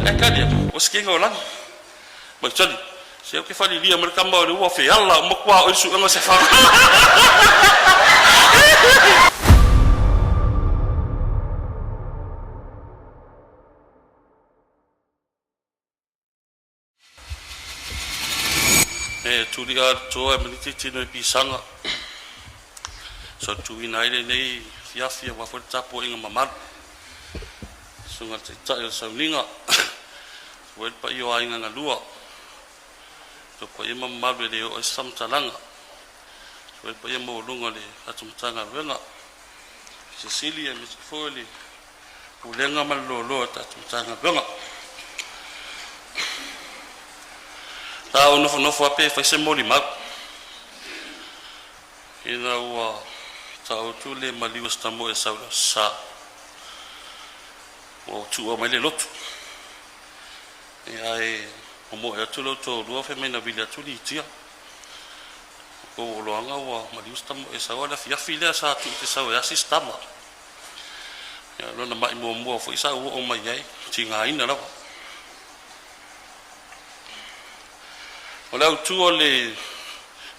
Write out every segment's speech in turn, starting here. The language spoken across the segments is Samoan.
Ae tali atu, ua se kega o lagi. Mai tali, se ou te falilia mai le tama o le ua feala uma tuaoi le suega o se fala. E tuli'a le toa e maniti tino i pisaga, sotuina ai lenei afiafi aua foi le tapuaiga mamalu. Susuga i le Taitai o le Sauniga, foi le paia o aiga na lua, to paia ma mamalu e le oo ai se faamatalaga. Foi le paia maualuga o le tatou Matagaluega, Sesili aemaise foi o le Pulega ma le loaloa o le tatou Matagaluega. Sa ou nofonofo lava pe fai se molimau ina ua taoto le maliu o se tama o Esau i le Aso Sa, ua ou tuua mai le lotu. Ia ae momoe atu lou toalua fai mai na vili atu Litia. O kou oloaga ua maliu se tama o Esau, a o le afiafi lea sa tuu te sau e asi se tama. Ia o lona ma'i muamua foi sa ou oo mai ai, tigaina lava. O le autu o le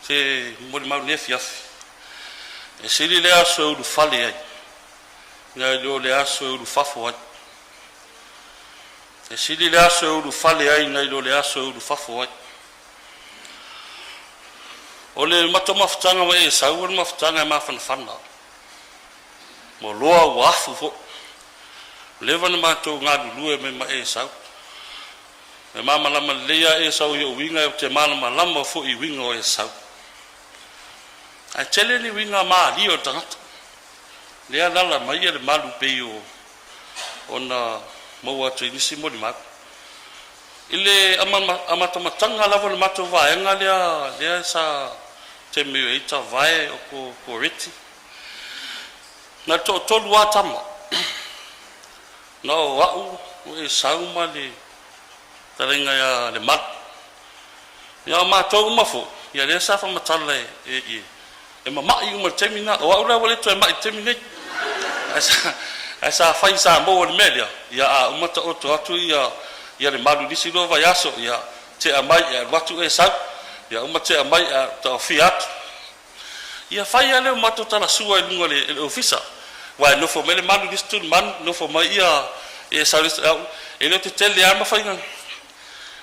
se molimau i lenei afiafi, e sili le aso e ulufale ai nai lo le aso e ulufafo ai. E sili le aso e ulufale ai nai lo le aso e ulufafo ai. O le matou mafutaga ma Esau o le mafutaga e mafanafana. Ua loa ua afu foi. Ua leva ona matou galulue mai ma Esau. E malamalama lelei lava Esau i ou uiga, ou te malamalama foi i uiga o Esau. Ae tele ni uiga malie o le tagata. Lea alaala mai le malu pei o ona maua atu ai nisi molimau. I le amatamataga lava o le matou vaega lea lea sa taimi ai Tavae o ko Koreti, Na le toatolu lava tama, na o au, o Esau ma le fetalaiga ia Lemalu. Ia o matou uma foi, ia lea sa faamatala e, e, e mama'i uma i le taimi lena. O au la ua le toe ma'i i le taimi nei. Ae sa, ae sa fai i Samoa i le mea lea, ia a uma taoto atu ia, ia Lemalu i le isi lua vaiaso, ia tea mai e alu atu Esau, ia uma tea mai e taofia atu. Ia fai lava lea o matou talasua i luga o le ofisa, aua e nofo mai le malu i le isi itu manu, nofo mai ia Esau i le isi, e le o tetele lava ma faiga.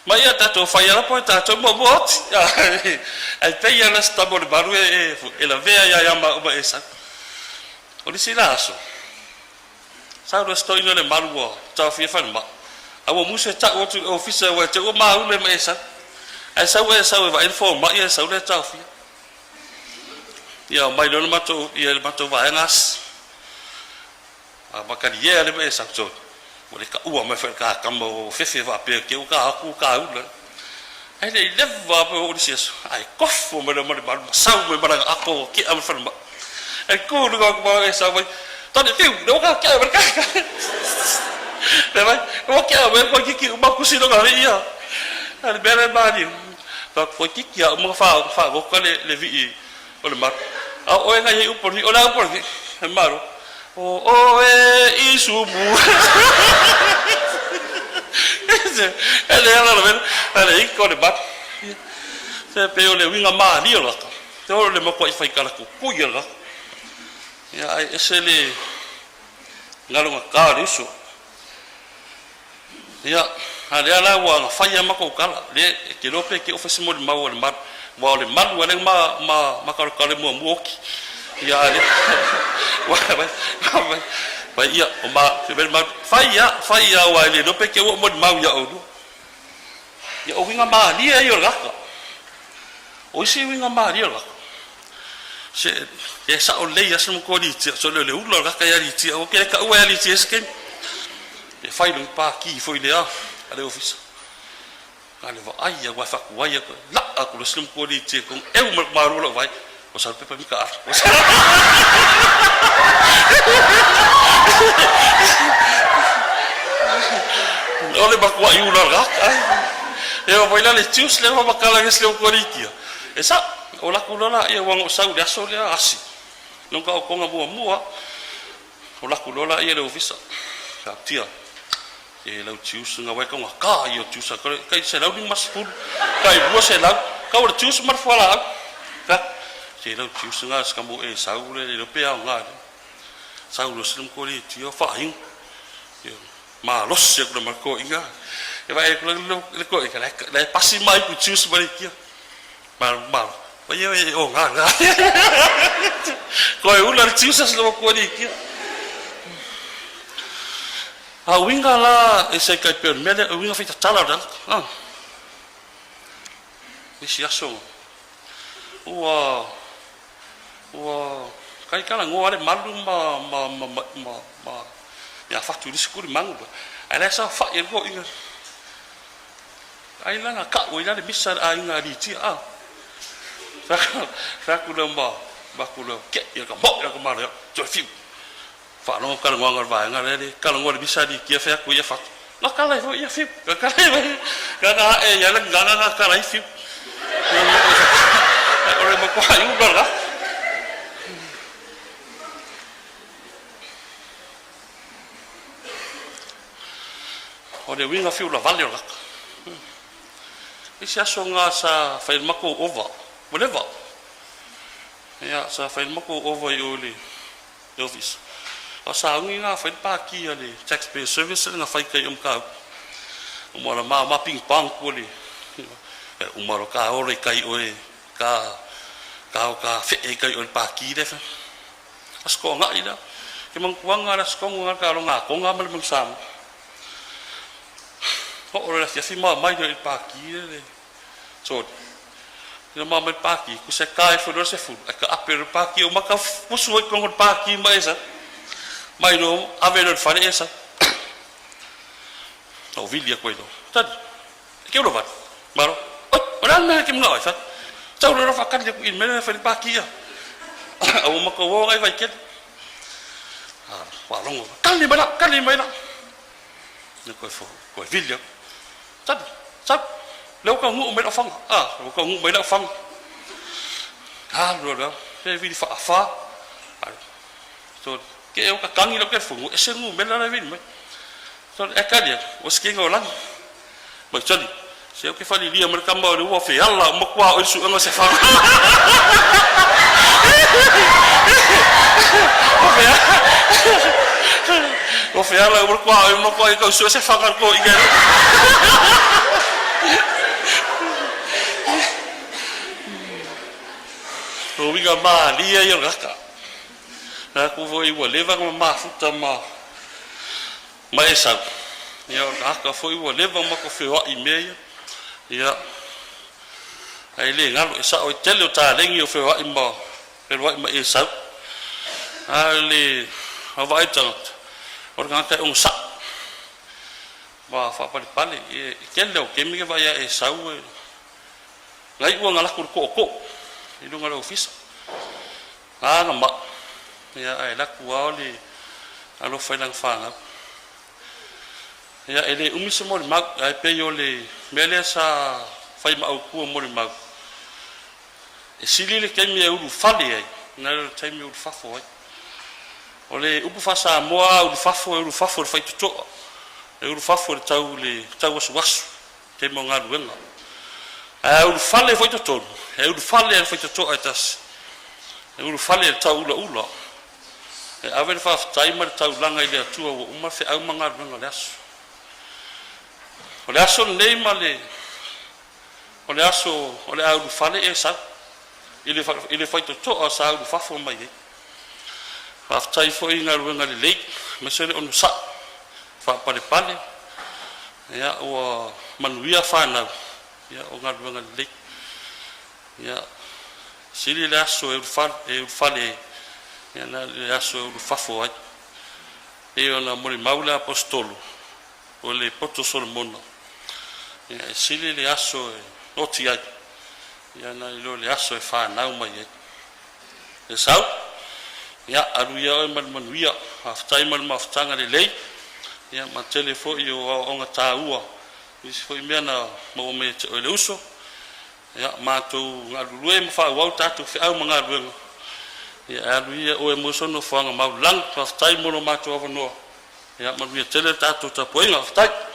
Ma ia tatou fai lava po o tatou muamua oti. Ae pei lava la se tama o le malu e lavea ia ia maua ma Esau. O le isi la aso, sau loa se toeaina o le malu ua taofia falemai, a ua musu e tau atu i le ofisa aua e te i ua maule ma Esau. Ae sau Esau e vaai le fomai ae sau lea taofia. Ia omai loa le matou ia le matou vaega asi. A makaliea le e sau ua le taua mai foi le kakama ua fefe faapea ke ua ka atu ka ula. Ae le i leva pe o le aso ae kofo mai loa ma le malu ma sau mai ma lana ato ua kea ma le falemai. Ae tu i luga atu ma e sau mai, Tane fiu, le ua ka kea mai le kaka. Le mai, ua kea mai koe kiki uma kusi longa ia. A le mea le maliu. Toeitiiti lava uma ona faagoka le vii o le malu. A o oe na i ai upu o le vii, o le a upu o le vii? E malo. O oe i sumu. E le ala la a le ika o le malu. Se pei o le uiga malie o le tagata. Se o le matuai faitala kukui o le tagata. Ia ae ese le galogata o le uso. Ia, a lea la ua fai lava matou tala, le, e te iloa pe te ofe se molimau a le malu, aua o le malu lea ma, ma, makalekale muamua oti. Ia, a lea, ua, vai, vai, vai, ia, o ma, fai mai le malu, fai lava, fai lava, aua e le iloa pe te ua ou molimau ia oulua. Ia, o uiga malie ia o le tagata. O isi uiga malie o le tagata, se, e sao lelei lava si matua Litia, sole o le ula o le tagata ia Litia, aua te le taua ia Litia i se taimi. E fai lona paki foi lea a le ofisa. Na le vaai aua e faatuai atu, laa atu loa si matua Litia i totonu, eu ma le malu o lau vaai, ua sau le pepa mitaala. O le matuai ula o le tagata. E oo mai la le Tuesday lea matala ai si matua Litia, e sao, o latou loa laia ua na ou sau i le aso lea asi, lona taotoga muamua. O latou loa laia i le ofisa, faapea. E lau tiusi nga wai ka ka ia tiusa ka kai 150 kai 200 ka o le tiusi ma le fualaau. Ka se lau tiusi nga ska mo e sau le le pe au nga le. Sau lo slim ko le tio fa hin. Malosi aku le ma ko inga. E vai ku le le ko inga le pasi mai ku tiusi ma le kia. Ma ma ma ia e o nga nga. Ko e ula le tiusi as le ko le kia. A uiga la e se kai pea o le mea lea, o uiga faitatala o le alaka. A. Isi aso, ua, ua kai kalagoa le malu ma, ma, ma, ma, ma, ma ia fatu i le isi kuli magu. Ae la e saofai ai koiga. Ai la na kau ai la le misa le aiga a Litia. A. Fai atu lea ma, ma atu lea, ke ia ka mo ia ka mare, toe fiu. Faalogo kalagoaga o le vaega lea le kalagoa le misa alii fai atu ia fatu. Na kala ai foi ia fiu. Na kala ai foi. Na na ae ia le gagaga na kala ai fiu. O le matua i ula la. O le uiga fiu la vale o laka. Isi aso nga sa fai le matou ova. Ua leva. Ia sa fai le matou ova i o i le le ofisa. A o sauni na fai le pāki a le Taxpayer Service na fai kai o mataupu. Uma la ma ma ping pong ku le uma lo ka olo i kai oe ka ka o ka fe e kai o le pāki le fa. Asko nga ila. Ke mankuanga la sko nga ka lo nga konga ma le mansam. Ho o le afiafi ma mai le pāki le Sorry. Ina ma mai pāki, ko se ka e whenua se fulu, ai ka ape le pāki o maka pusu ai kongo le pāki ma esa. Mai no, ave le whare esa. O vili a koe no. Tari, e ke ura wari. Maro, oi, o le mea ke mga oi, wha. Tau le rofa kari aku i mea whare pāki ia. A o maka o ngai vai kele. A, wha longo. Kali mai la, kali mai la. Na koe fo, koe vili aku. Tali, sau, lea ua taunuu mai lau faga, a, ua taunuu mai lau faga. Alu alu alu, se vili faafa, alu. So, ke e o ka tangi lau telefoni, ua ese numera la e vili mai. So, e tali atu, ua sikiga o lagi. Mai tali, se ou te falilia mai le tama o le ua feala uma tua oe i le suega o se faga. Ua feala uma tua oe ma tua i tau sue se faga le toeaina. O uiga malie ia o le gata. Na aku foi ua leva ona mafuta ma ma Esau. Ia o le tagata foi ua leva ona matou feoai i mea ia. Ia, ae le galo, e sao ai tele o taleni o feoai ma feloai ma Esau. A o le vaavaai i le tagata, o le tagata e onosai ma faapalepale. Ia, e tele o taimi ke vaai ia Esau e naiua na lako i le tootoo i luga o le ofisa. Ana ma, ia, ae laku lava o le alofa i lana fanau. Ia, e le umi se molimau, ae pei o le mea lea sa fai ma autua molimau, e sili le taimi e ulufale ai, nai lo le taimi e ulufafo ai. O le upu faa-Samoa, ulufafo, e ulufafo i le faitotoa, e ulufafo i le tau, le tauasuasu, taimi o galuega. Ae a ulufale foi totonu, e ulufale e le faitotoa e tasi, e ulufale e le tauulaula, e ave le faafetai ma le taulaga i le Atua ua uma feau ma galuega o le aso. O le aso lenei ma le o le aso o le a ulufale Esau i le i le faitotoa sa ulufafo mai ai. Faafetai foi i galuega lelei, aemaise le onosai, faapalepale, ia ua manuia fanau, ia o galuega lelei. Ia sili le aso e ulufale, e ulufale ai, ia na le aso e ulufafo ai. Pei ona molimau le Aposetolo o le poto Solomona, ia e sili le aso e oti ai, ia na i lo le aso e fanau mai ai. Esau, ia, alu ia oe ma le manuia, faafetai mo le mafutaga lelei, ia, ma tele foi o aoaoga taua, nisi foi mea na maua mai ia te oe le uso, ia, matou galulue ma faaauau tatou feau ma galuega, ia, e alu ia oe mo sona nofoaga maualalo. Faafetai mo lo matou avanoa. Ia manuia tele le tatou tapuaiga. Faafetai.